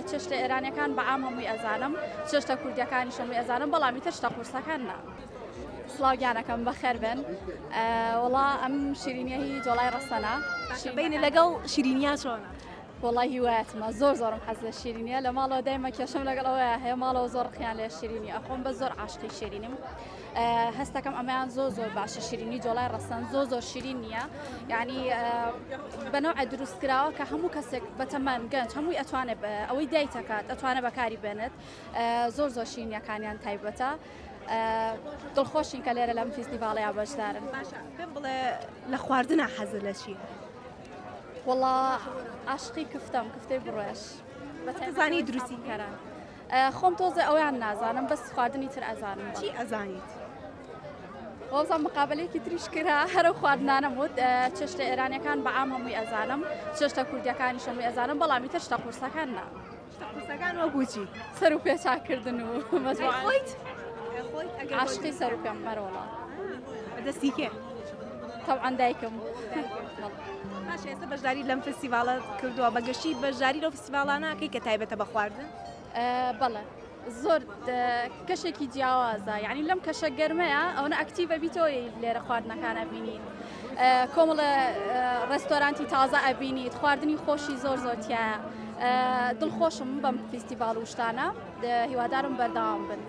چێشتە ئێرانیەکان بە عام هەمووی ئەزانم چێشتە کوردیەکانیش هەمووی ئەزانم بەڵام ئیتر شتە قورسەکان نا. سڵاو گیانەکەم بەخێر بێن وەڵا ئەم شیرینیە هی جۆڵای ڕەسەنە. بینە لەگەڵ شیرینیا چۆنە؟ وەڵا هیوایەتمە زۆر زۆرم حەز لە شیرینیە لە ماڵەوە دایمە کێشەم لەگەڵ ئەوەیە هەیە ماڵەوە زۆر ڕقیان لە شیرینی ئەخۆم بە زۆر عاشقی شیرینیم هەستەکەم ئەمەیان زۆر زۆر باشە شیرینی جۆڵای ڕەسەن زۆر زۆر شیرین نییە یعنی بەنەوە دروست کراوە کە هەموو کەسێک بەتەمان گەنج هەمووی ئەتوانێت ئەوەی دایتەکات ئەتوانێت بەکاری بێنێت زۆر زۆر شیرینیەکانیان تایبەتە دڵخۆشین کە لێرە لەم فیستیڤاڵەیە بەشدارن. باشە پێم بڵێ لە خواردنا حەزت لە چییە؟ وەڵا عاشقی کفتەم کفتەی بڕێش. بەزانی دروستی کەران. خۆم تۆزێ ئەویان نازانم بەس خواردنی تر ئەزانم. چی ئەزانیت؟ وەزان مقابلەیەکی تریش کرا هەرە خواردنانم وت چێشتە ئێرانەکان بە عام هەمووی ئەزانم چێشتە کوردیەکانیش هەمووی ئەزانم بەڵام ئیتر شتە قورسەکان نا. شتە قورسەکان وەکو چی؟ سەر و پێ چاکردن و مەجموعە. خۆیت؟ عاشقی سەر و پێم مەرۆڵا. بەدەستی کێ؟ تەبعەن دایکم. باشە ئێستا بەشداری لەم فستیڤاڵە کردووە بە گشتی بەشداری لەو فستیڤاڵانە ئەکەی کە تایبەتە بە خواردن؟ بەڵێ زۆر کەشێکی جیاوازە یعنی لەم کەشە گەرمەیە ئەوەنە active ئەبیتەوە لێرە خواردنەکان ئەبینیت کۆمەڵە ڕێستۆرانتی تازە ئەبینیت خواردنی خۆشی زۆر زۆر تایە دڵخۆشم بەم فیستیڤاڵ و شتانە هیوادارم بەردەوام بن.